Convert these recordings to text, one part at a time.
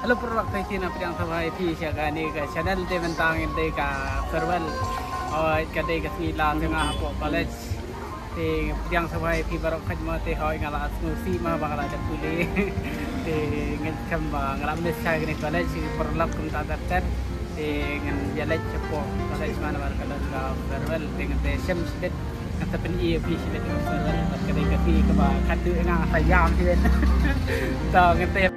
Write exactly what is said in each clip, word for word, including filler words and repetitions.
Hello, paralok, te ki na pdiang sngewbha ïa phi sha kane ka channel. Te mynta ngin dei ka farewell. Oi, ka dei ka sngi last jong nga hapoh college. Te pdiang sngewbha ïa phi baroh khatmo, te hoi nga la sngewsih ma ba nga la dep pule. Te ngin khlem ba nga la miss sha kane college, ki paralok kumta ter ter. Te ngin ïa leit shapoh college man ba ka don ka farewell. Te ngin te shem shibit, ngin te pyni ïa phi shibit ka farewell. Bad ka dei ka sngi kaba khatduh nga sa ïam shibit. To ngin te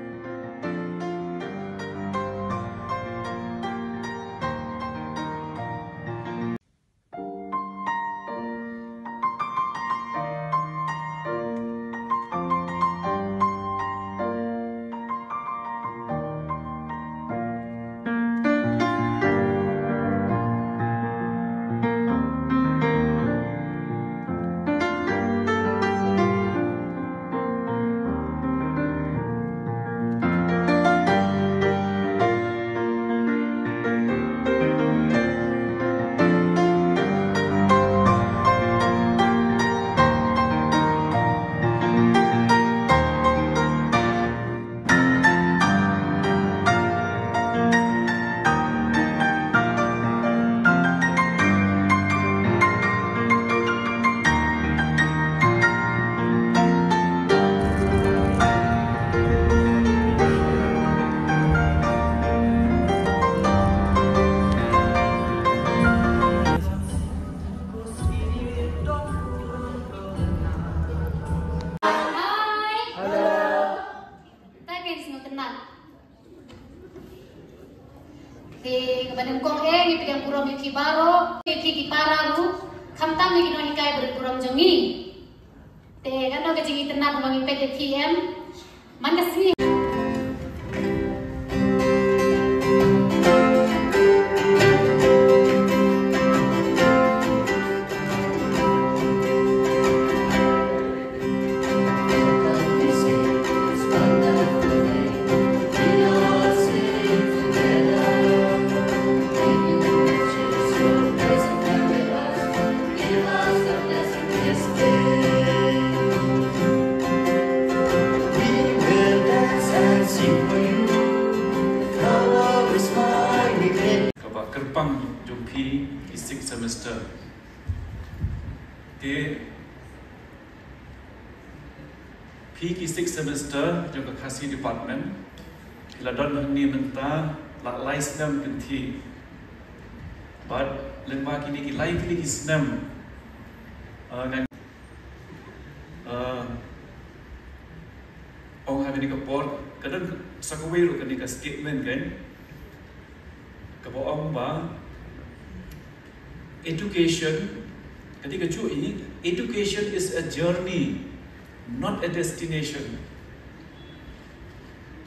Hi. Hello. Te kane sngewtynnat. Te kaba nyngkong eh ngi pdiang burom ïa phi baroh, ïa phi ki para ruh, khamtam ïa ki nonghikai barit burom jong ngi. Te kano ka jingitynnat ba ngi peit ïa phi em. Man ka sngi. Kaba kyrpang jong phi ki sixth semester. Te phi ki sixth semester jong ka Khasi department, phi la don hangne mynta la lai snem kynthih. Bad lyngba kine ki lai tylli ki snem, uh, ngan, uh, ong ha kane ka por, ka don sa kawei ruh kane ka statement kan. Kaba ong ba education, kata ka ju i, education is a journey, not a destination.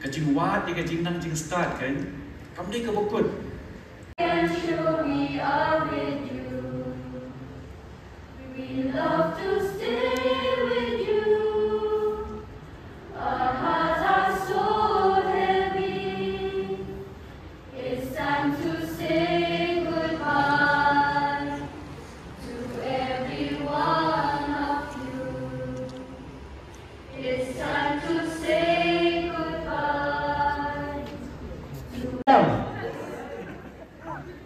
Ka jingwad ïa ka jingnang jingstad kan, kam dei kaba kut. And surely are with you. We love to stay with you. Our hearts are so heavy. It's time to say goodbye to every one of you. It's time to say goodbye to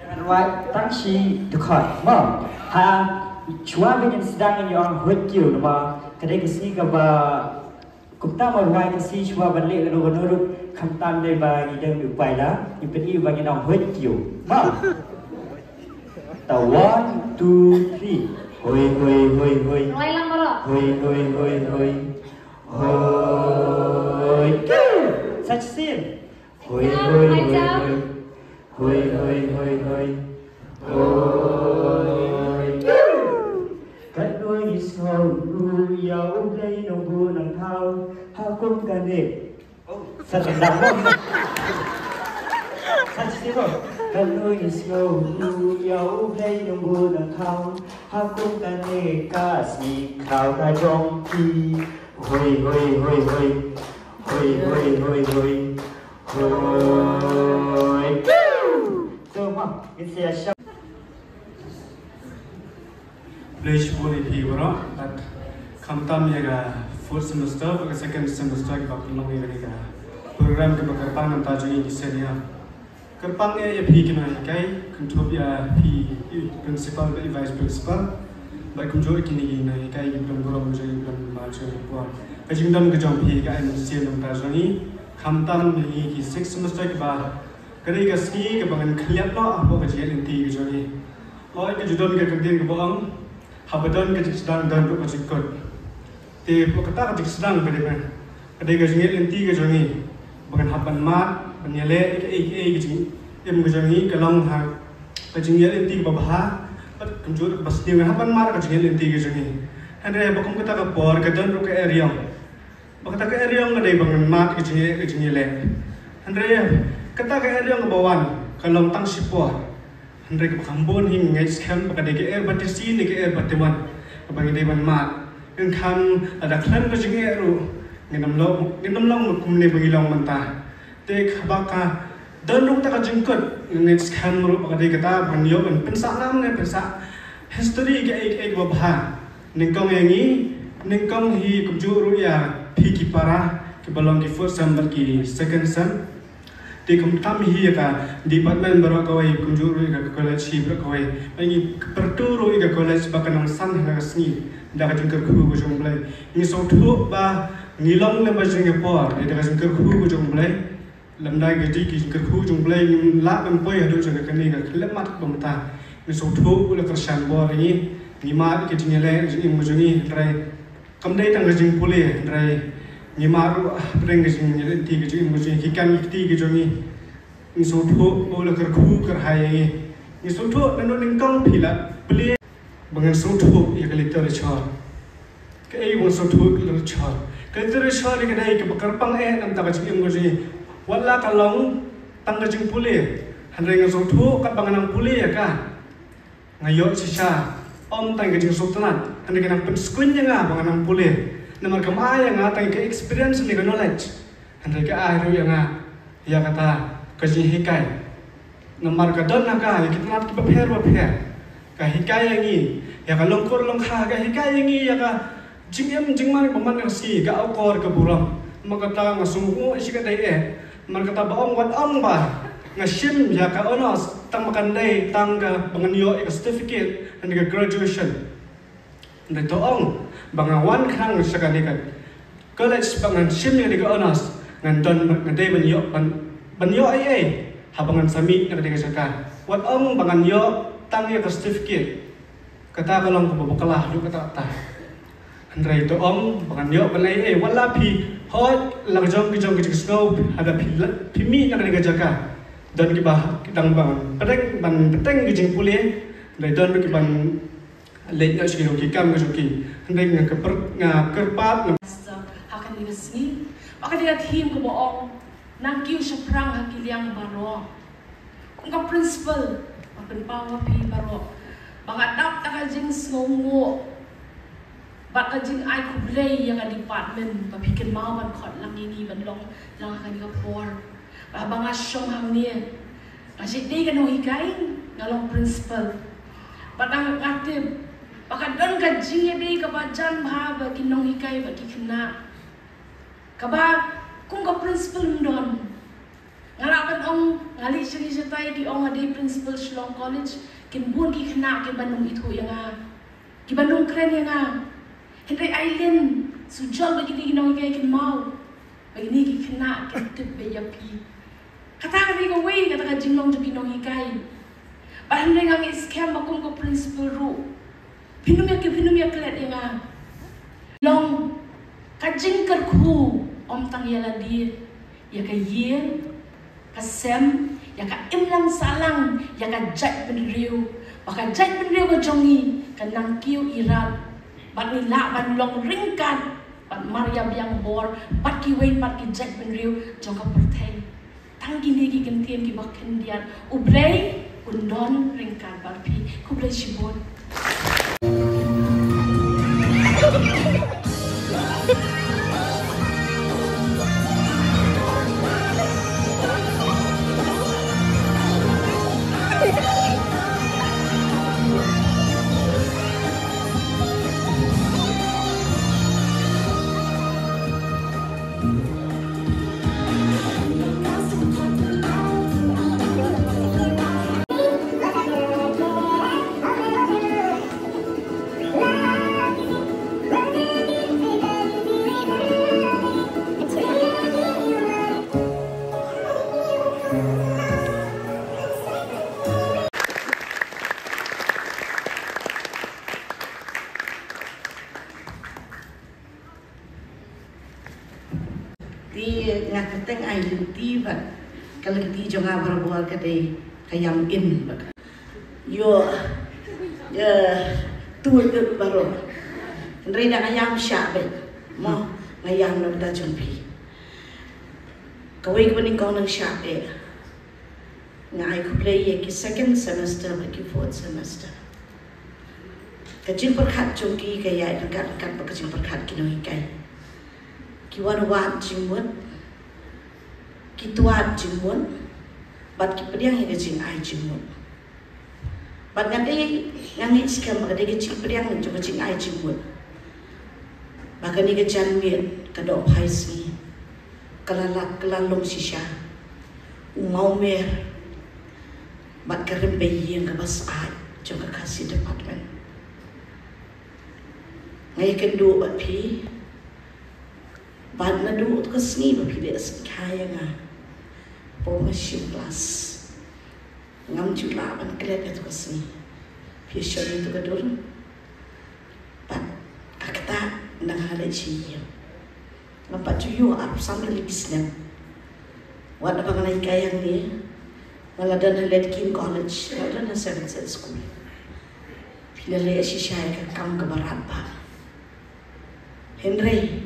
Ngan wad tang shi dkhot mo. Ha, shuwa ba ngin sdang ngin ïa ong hoid kiew namar ka dei ka sngi kaba kumta ma rwai ka sngi shuwa ban leh kano kano ruh khamtam dei ba ngi dang mih paila, ngi pyni ba ngin ong hoid kiew mo. Ta one, two, three. Hoi, hoi, hoi, hoi. Rwai lang baroh. Hoi, hoi, hoi, hoi. Hoi kiew. Sa shisien. Hoi, hoi, hoi, hoi. Hoi, hoi, hoi, hoi. Hoi. Katno ngi sngew ruh ïa U Blei nongbuh nongthaw ha kum kane. Sa tang dang. Sa shisien mo. Katno ngi sngew ruh ïa U Blei nongbuh nongthaw ha kum kane ka sngi khraw ka jong phi. Hoi, hoi, hoi, hoi. Hoi, hoi, hoi, hoi. Hoi. To mo, ngin sa ïa shah. Khublei shibun ïa phi baroh, bad khamtam ïa ka fourth semester bad ka second semester kiba pynlong ïa kane ka Program kaba kyrpang namar jong ngi ki senior. Kyrpang ïa phi ki nonghikai, kynthup ïa phi i principal bad i vice principal. Bad kumjuh ïa kine ki nonghikai ki don burom jong ngi, don ba jong ngi por. Ka jingdon ka jong phi ka ai mynsiem namar jong ngi. Khamtam ïa ngi ki six semester kiba ka dei ka sngi kaba ngan khylliat noh hapoh ka jingïaid lynti ka jong ngi. Hooid, ka ju don ka ktien kaba ong, haba don ka jingsdang don ruh ka jingkut. Te hapoh kata ka jingsdang ka dei ba ka dei ka jingïaid lynti ka jong ngi ba ngan hap ban mad ban ïaleh ïa kaei kaei ka jingim ka jong ngi ka long ha ka jingïaid lynti kaba bha. Bad kumjuh kaba sniew ngan hap ban mad ka jingïaid lynti ka jong ngi. Hynrei ba kum kata ka por ka don ruh ka eriong. Ba kata ka eriong ka dei ba ngan mad ka jingïaid ka jingïaleh. Hynrei kata ka eriong kaba wan ka long tang shipor. Hynrei kaba kham bun hi nga ngeit skhem ba ka dei ka er ba tisi ne ka er ba tymmen kaba ngi dei ban mad. Ngan khan lada khlem ka jingeh ruh ngin ym long, ngin ym long kumne ba ngi long mynta. Te kaba ka don ruh kata ka jingkut, nga ngeit skhem ruh ba ka dei kata ban ïoh ban pynsah nam ne pynsah history kaei kaei kaba bha. Nyngkong ïa ngi, nyngkong hi kumjuh ruh ïa phi ki para kiba long ki fourth sem bad ki second sem. Te khamtam hi ïa ka department baroh kawei, kumjuh ruh ïa ka college hi baroh kawei. Ba ngi pyrto ruh ïa ka college ba kan nang san ha ka sngi da ka jingkyrkhu ka jong U Blei. Ngi sngewthuh ba ngi long lem ba jong ka por da ka jingkyrkhu ka jong U Blei. Lymda ka dei ka jingkyrkhu ka jong U Blei ngim lah ban poi haduh jong kane ka khyllipmat ba mynta. Ngi sngewthuh ba U la kyrshan bor ïa ngi. Ngi mad ka jingïaleh ka jingim ka jong ngi, hynrei kam dei tang ka jingpule, hynrei ngi mad ruh hapdeng ka jingïaid lynti ka jingim ka jong ngi, ki kam ki kti ka jong ngi. Ngi sngewthuh ba U la kyrkhu kyrhai ïa ngi. Ngi sngewthuh naduh nyngkong phi la plie ba ngan sngewthuh ïa ka literature. Kaei ba ngan sngewthuh ïa ka literature? Ka literature ïa ka dei kaba kyrpang eh na ka bynta ka jingim ka jong ngi. Wat la ka long tang ka jingpule, hynrei ngan sngewthuh katba ngan nang pule ïa ka. Nga ïoh shisha, ym tang ka jingsngewtynnat, hynrei ka nang pynskhem ïa nga ba ngan nang pule. Namar kam ai ïa nga tang ka experience ne ka knowledge, hynrei ka ai ruh ïa nga ïa kata ka jinghikai. Namar ka don ha ka ïa ki tnat kiba pher ba pher. Ka hikai ïa ngi ïa ka lyngkor lyngkha, ka hikai ïa ngi ïa ka jingim jingman ba man ka sngi, ka akor ka burom. Namar kata nga sngewnguh shi katta eh. Namar kata ba ong wat ong ba nga shim ïa ka honours tang ba kan dei tang kaba ngan ïoh ïa ka certificate ne ka graduation. Hynrei to ong ba nga wan khnang sha kane ka college ba ngan shim ïa kane ka honours, ngan don, ngan dei ban ïoh, ban, ban ïoh ei ei haba ngan sa mih na kane ka jaka. Wat ong ba ngan ïoh tang ïa ka certificate. Kata ka long kaba bakla haduh katta katta. Hynrei to ong ba ngan ïoh ban ei ei, wat la phi, hooid, la ka jong ka jong ka jingsngew haba phi la, phi mih na kane ka jaka. Don kiba dang ban pdeng, ban pdeng ka jingpule, hynrei don kiban leit noh sha ki jong ki kam ka jong ki. Hynrei nga kyrpad, nga kyrpad, nga Master, ha kane ka sngi, ba ka dei ka theme kaba ong, nang kiew shaphrang ha ki liang baroh. Kum ka principal, nga pynpaw ha phi baroh ba nga dap da ka jingsngewnguh bad ka jingai khublei ïa ka department ba phi kynmaw ban khot lang ïa ngi ban long lang ha kane ka por. Ba, ba nga shong hangne, nga shu dei ka nonghikai, nga long principal. Bad nga, nga tip ba ka don ka jingïadei kaba jan bha ba ki nonghikai bad ki khynnah. Kaba kum ka principal ym don. Nga lah ban ong, nga leit shane shatai ki ong nga dei principal Shillong College, kin bun ki khynnah kiban ym ithuh ïa nga, kiban ym kren ïa nga. Hynrei Aileen, shu jur ba kine ki nonghikai kin kynmaw ba kine ki khynnah kin tip beit ïa phi. Kata ka dei kawei kata ka jinglong jong ki nonghikai. Bad hynrei nga ngeit skhem ba kum ka principal ruh phin ym ïa, phin ym ïa klet ïa nga. Long ka jingkyrkhu ym tang ïa lade, ïa ka ïing, ka sem, ïa ka imlang sahlang, ïa ka jaitbynriew. Ba ka jaitbynriew ka jong ngi kan nang kiew irat bad ngi lah ban long ryngkat bad mar ïa biang bor bad kiwei pat ki jaitbynriew jong ka pyrthei. Tang kine ki kyntien kiba khyndiat. U Blei un don ryngkat bad phi. Khublei shibun. Ka lynti jong nga barabor ka dei ka ïam in bad ka ïoh, eh, tu tu baroh. Hynrei da nga ïam shah beit mo, nga ïam na bynta jong phi. Kawei kaba nyngkong nang shah eh. Nga ai khublei ïa ki second semester bad ki fourth semester. Ka jingpyrkhat jong ki ka ïaid ryngkat ryngkat bad ka jingpyrkhat ki nonghikai. Ki wan wad jingmut, ki tuat jingmut, bad ki pdiang ïa ka jingai jingmut. Bad nga dei, nga ngeit skhem ba ka dei ka jingpdiang jong ka jingai jingmut ba kane ka janmiet ka doh phai sngi, ka la lap, ka la long shisha u mawmer bad ka rympei ïing kaba syaid jong ka Khasi Department. Nga ïakynduh bad phi bad naduh ka sngi ba phi leh sngewkhia ïa nga, ba nga shim klas. Ngam ju lah ban klet ïa tu ka sngi. Phi shon ïa tu ka dur. Bad ka kata nang ha leit shi ïing. Ngam pat ju ïoh arphew san tylli ki snem. Wat ba nga la hikai hangne, nga la don ha Lad Kim College, nga la don ha Seven Saints School. Phi la leh shisha ïa ka kam kaba radbah. Hynrei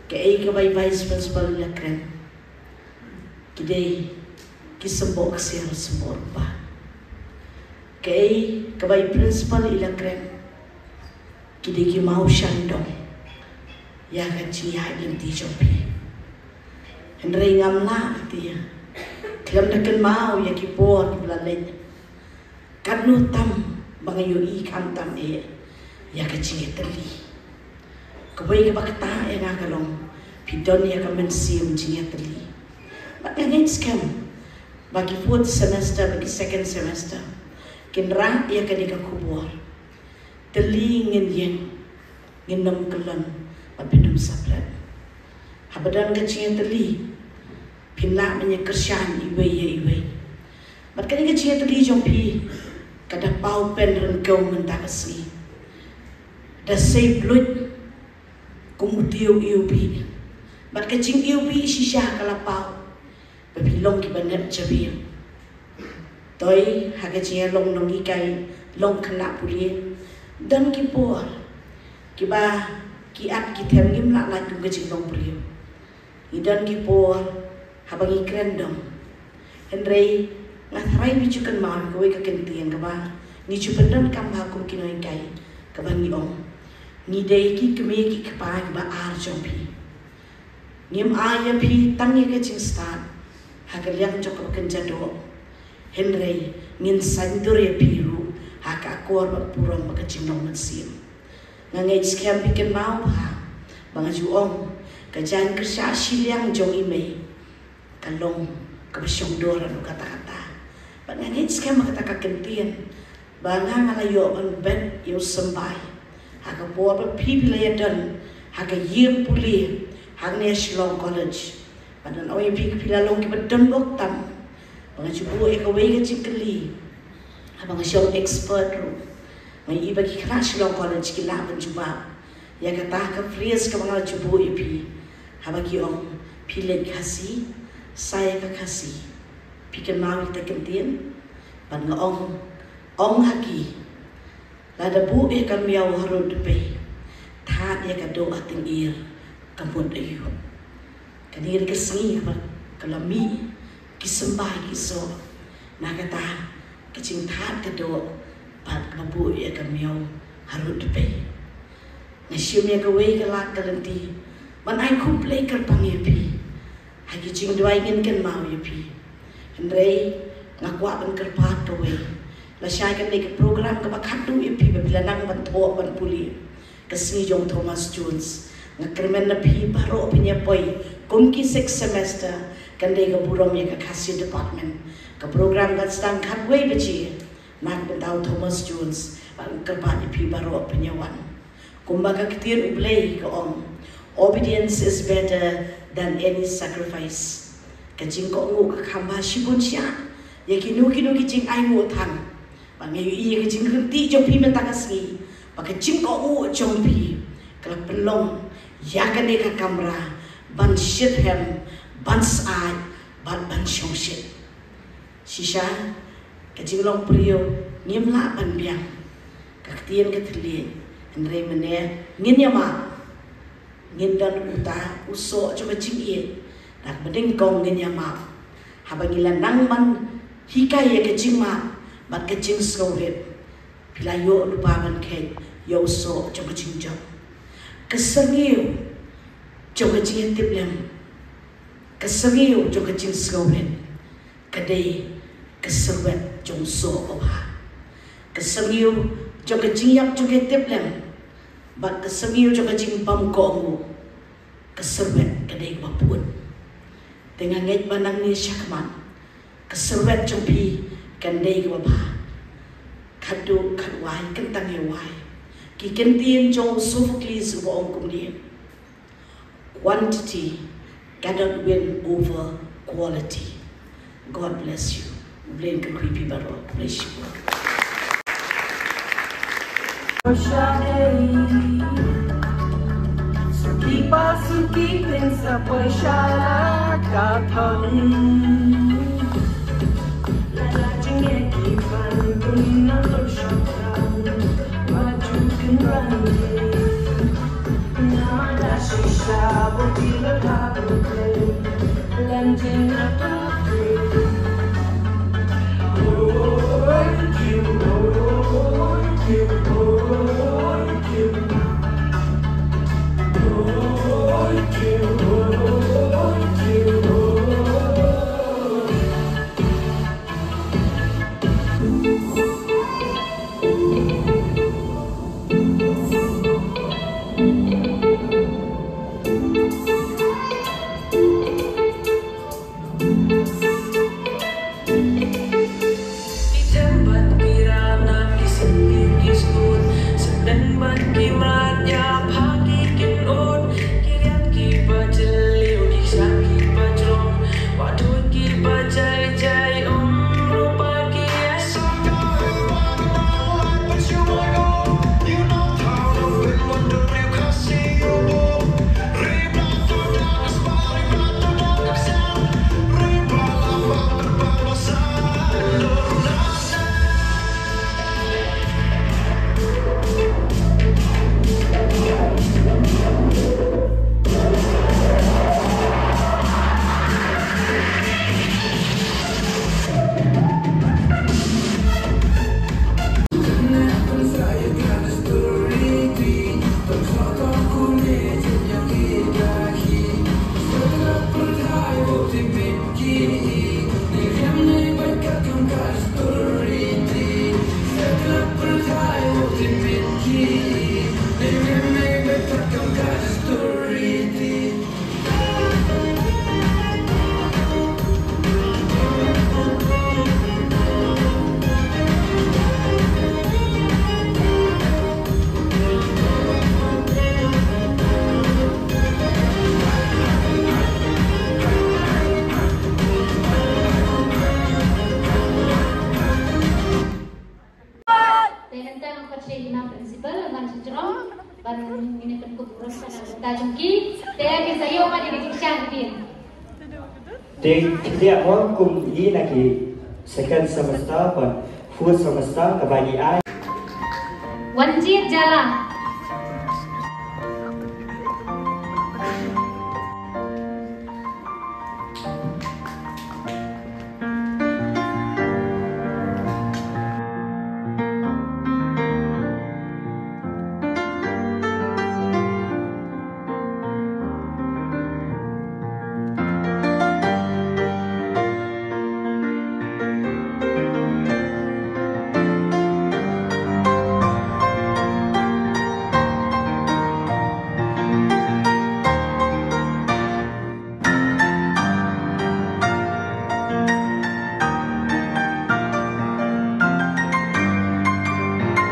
kaei kaba i vice principal i la kren, ki dei ki symboh ksiar symboh rupa. Kaei kaba i principal i la kren, ki dei ki mawshandong ïa ka jingïaid lynti jong phi. Hynrei ngam lah te, khlem da kynmaw ïa ki por kiba la leit. Katno tam ba nga ïohi khamtam eh ïa ka jingïatylli. Kawei kaba ktah ïa nga ka long phi don ïa ka mynsiem jingïatylli. Bad nga ngeit skhem ba ki fourth semester bad ki second semester kin rah ïa kane ka khubor. Tylli ngin ïeng, ngin ym kyllon bad phin ym saphriang. Haba don ka jingïatylli, phin lah ban ïakyrshan iwei ïa iwei. Bad kane ka jingïatylli jong phi ka da paw pynryngkew mynta ka sngi. Da sei bluit kum u tiew iwbih. Bad ka jingiwbih shisha ka la paw ba phi long kiba nep jabieng. Toi ha ka jingïalong nonghikai, long khynnah pule, don ki por kiba ki at ki them ngim lah lait kum ka jinglong briew. Ngi don ki por haba ngi kren dong. Hynrei nga tharai phi ju kynmaw ïa kawei ka kyntien kaba ngi ju pyndonkam bha kum ki nonghikai, kaba ngi ong, ngi dei ki kmie ki kpa kiba ar jong phi. Ngim ai ïa phi tang ïa ka jingstad ha ka liang jong kaba kynja doh, hynrei ngin saiñdur ïa phi ruh ha ka akor bad burom bad ka jinglong mynsiem. Nga ngeit skhem phi kynmaw bha ba nga ju ong, ka jaiñ kyrshah shiliang jong i mei ka long kaba shongdor haduh katta katta. Bad nga ngeit skhem ba kata ka kyntien ba nga, nga la ïoh ban bet ïa u symbai ha ka por ba phi, phi la ïadon ha ka ïing pule hangne ha Shillong College. Bad ngan ong ïa phi, phi la long kiba donbok tam. Ba nga ju buh ïa kawei ka jingkylli, haba nga shong expert ruh, nga ïohi ba ki khynnah Shillong College ki lah ban jubab ïa kata ka phrase kaba nga la ju buh ïa phi, haba ki ong, phi leh Khasi, sa ïa ka Khasi. Phi kynmaw ïa kata ka kyntien? Bad nga ong, ong ha ki, lada buh ïa ka miaw harud dpei, thad ïa ka doh ha tyngir, ka mut aïu? Kane ka sngi kaba ka la mih ki symbai ki soh na kata ka jingthad ka doh bad kaba buh ïa ka miaw harud dpei. Nga shim ïa kawei ka lad ka lynti ban ai khublei kyrpang ïa phi. Ha ki jingduwai ngin kynmaw ïa phi. Hynrei nga kwah ban kyrpad kawei, lashai kane ka program kaba khatduh ïa phi ba phi la nang ban thoh ban pule, ka sngi jong Thomas Jones. Nga kyrmen na phi baroh phin ïa poi kum ki sixth semester, kan dei ka burom ïa ka Khasi Department. Ka program kan sdang khatwei baje na ka bynta u Thomas Jones. Bad nga kyrpad ïa phi baroh phin ïa wan. Kumba ka ktien U Blei ka ong, obedience is better than any sacrifice. Ka jingkohnguh ka kham bha shibun shah ïa kino kino ki jingainguh than. Bad nga ïohi ïa ka jingryntih jong phi mynta ka sngi, ba ka jingkohnguh jong phi ka la pynlong ïa kane ka kamra ban shitrhem, ban syaid, bad ban shongshit. Shisha ka jinglong briew ngim lah ban biang. Ka ktien ka thylliej, hynrei mynne ngin ïa map. Ngin don uta u soh jong ka jingïeit, da kaba nyngkong ngin ïa map. Haba ngi la nang ban hikai ïa ka jingmap bad ka jingsngewrit, phi la ïoh lypa ban kheit ïa u soh jong ka jingjop. Ka syrngiew jong ka jingïatiplem, ka syrngiew jong ka jingsngewrit, ka dei ka syrwet jong u soh babha. Ka syrngiew jong ka jingïap jong ka ïatiplem bad ka syrngiew jong ka jingbymkohnguh, ka syrwet ka dei kaba pud. Te nga ngeit ba nangne shakhmat ka syrwet jong phi kan dei kaba bha. Khatduh khatwai, kyntang ïa wai, ki kyntien jong u Sophocles uba ong kumne: Quantity cannot win over quality. God bless you. U Blei un kyrkhu ïa phi baroh. Bless you. Te hynrei nga pat sha ïa i ma principal, ngan shu jrong ban ngin ïa pynkup burom ha ka bynta jong ki. Te kin sa ïoh pat ïa ka jingshah ruh. Te khyndiat mo kum ïa na ki second semester bad fourth semester kaba ngi ai. Wanjit Jala.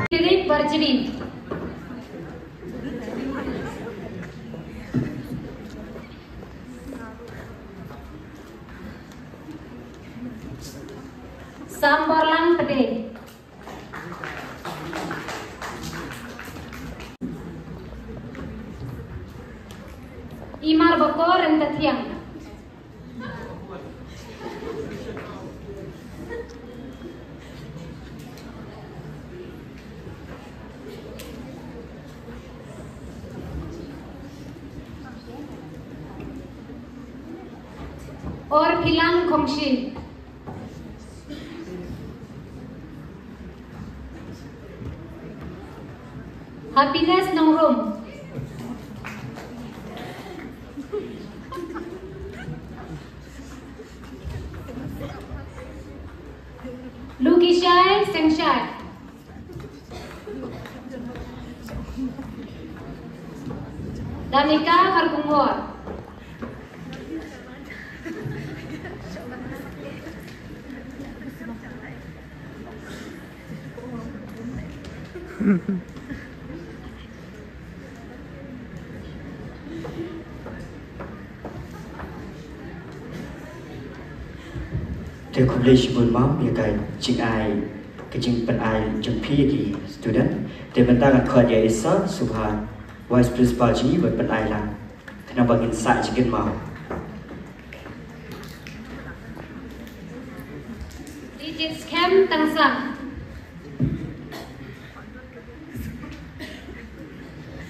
Kirit Barjri. Sambarlang Pede. Imar Bakor and Tathiang. Orphilang Khongshi. Happiness Nongrum. Lukishai Sengshai. Danika Kharkongor. Te khublei shibun map ïa ka jingai, ka jingpynai jong phi ïa ki student. Te mynta ngan khot ïa i Sir Subha, Vice Principal jong ngi, ban pynai lang. Khnang ba ngin sah jingkynmaw. Rijit Skhem Tangsang.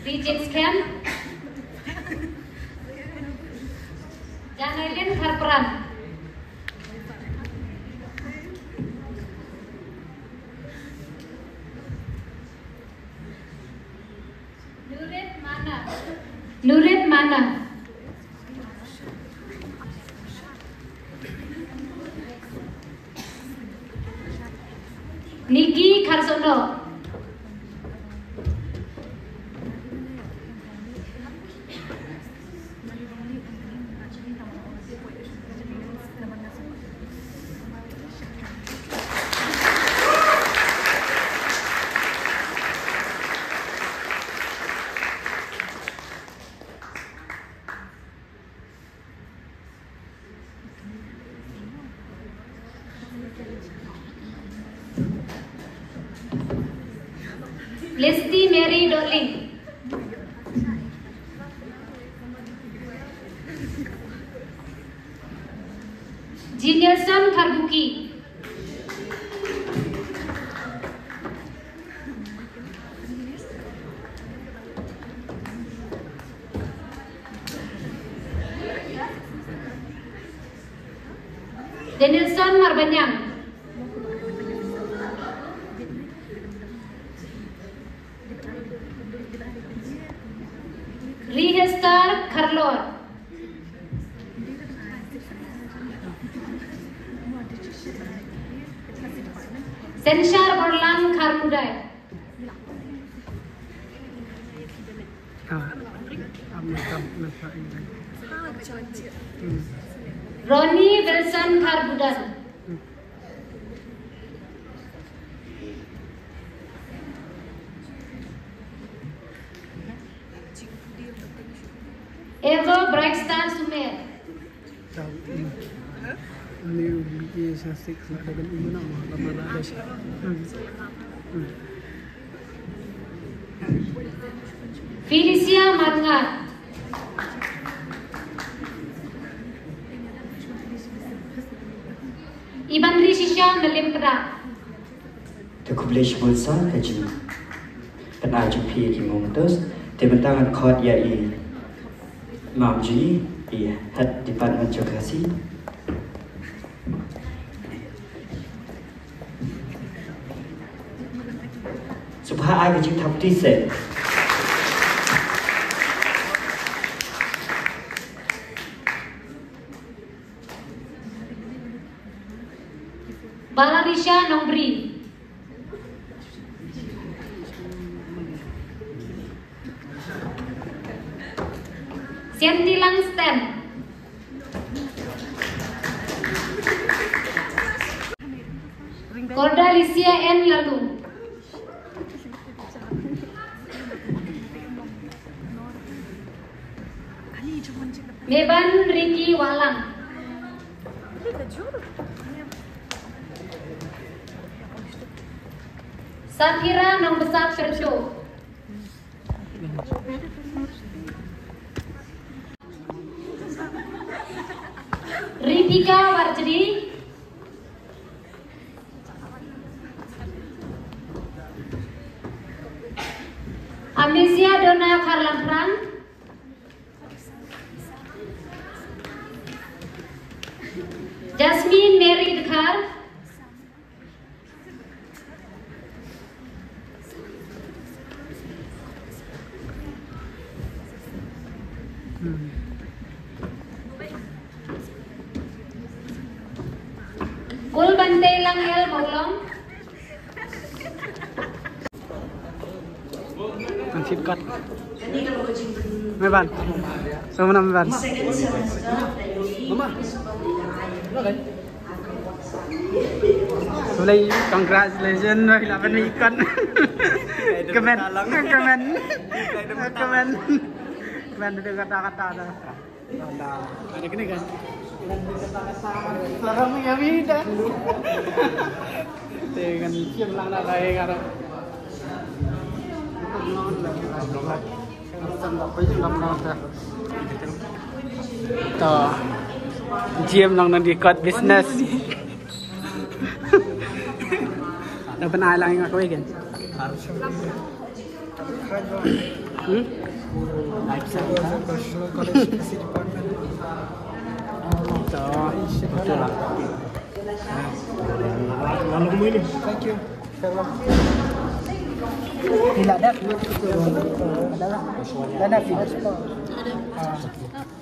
Rijit Skhem. Janailin Kharpran. Lurit Mana. Lurit Mana. Niki Kharsono. Leslie Mary Doling. Juniorson Kharbuki. Danielson Marbaniang. Rihester Kharlor. Senshar Borlang Kharmudai. Ronnie Wilson Kharbudan. Evo Brightstar Sumer. Felicia Marngar. Iban ri shisha na lim pda. Te khublei shibun sa ka jingpynai jong phi ïa ki mungtos. Te mynta ngan khot ïa i mam jong ngi, i head department jong Khasi. Sngewbha ai ka jingthap kti seh. Balarisha Nongbri. Sianti Langstan. Corda Alicia N Lalu. Meban Ricky Walang. Safira Nongbsap Kyrjo. Ripika Warjri. Amnesia Dona Kharlamphrang. Jasmine Mary Dkhar. Kulbante Lang L Bawlong. Ang sipkat. Meban. So mana meban? Mama. Sulai, congratulations, wai la ban ikon. Comment, comment, comment, comment tu kata-kata dah. Ada, ada kena kan? Sarang yang beda. Dengan siap lang nak lain kan? To. Jim nang nang di cut business. Dah pernah lang yang aku kan? Hmm? Life science. To. Betul lah. Lalu kamu ini. Thank you. Ila dah. Dah dah. Dah dah.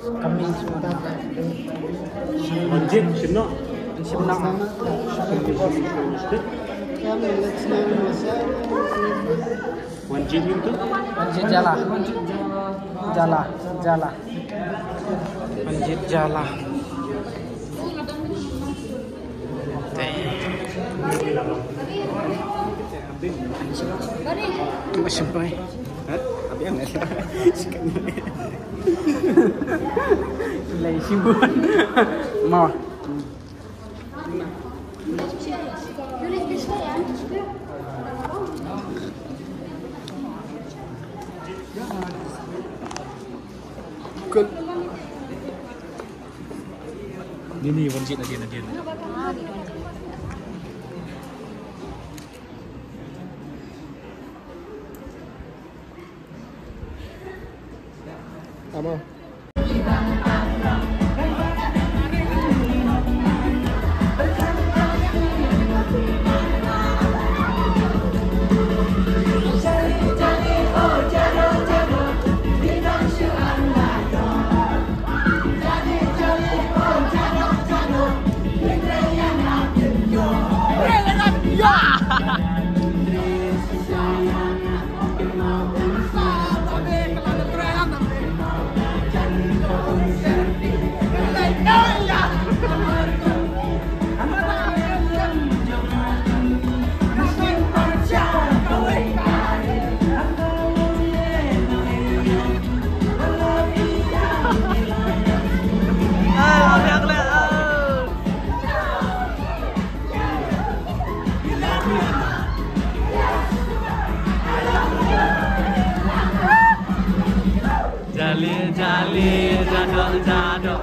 Kami. Manjit, Shimnok. Shimnok. Manjit itu? Manjit Jala. Jala, Jala. Manjit Jala. Cuma sampai. Hah? Abi yang nggak salah. Lai sibuk. Mau. Cool. Ni, ni, Manjit, again, again. Tama. Jali, jali, jadok, jadok.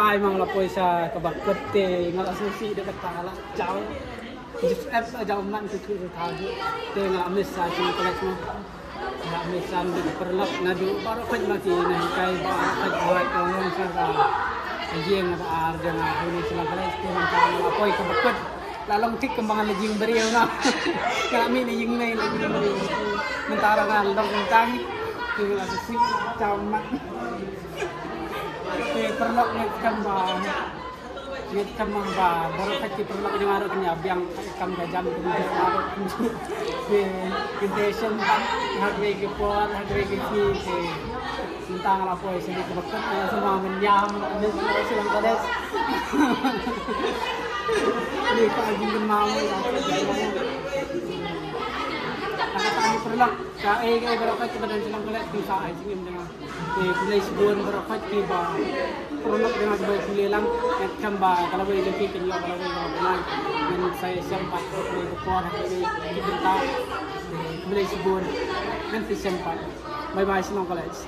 Ai mang la poi sa ka ba kut te nga la susi de kata la jauh. Jis ep la jauh man tu tu ta ju. Te nga la miss sa Shillong College mo. Nga la miss sa ni paralok na ju baroh khat ma ki na kai baroh khat buat ko ngong sa ka. Jing ba ar jang a huni Shillong College te man ka la poi ka ba kut. La long thik kembang la jing briew na. Nga la mih na jing mei la jing briew. Mentara nga long tang. Te nga la susi jauh man. Te paralok ngi kam ba ngi kam ba baroh khat ki paralok ngi baroh khat ngi biang kam ka jam kum ki baroh kum ki intention ban ha kawei ka por ha kawei ka sngi te sintang la poi sini ka ba kut na suma men yam ni sila ka des ni ka jing kan mau ya ka ta ni paralok ka e ka baroh khat ki ba don Shillong College ki sa ai jingim dengan. Te khublei shibun baroh khat ki ba paralok dang ba khublei lang. Ngat kam ba ka lawei jong ki kin ïoh ka lawei ka lawei. Ngan sa ïa shem pat khublei ka por khublei ki bynta. Te khublei shibun. Ngan sa ïa shem pat. Bye bye Shillong College.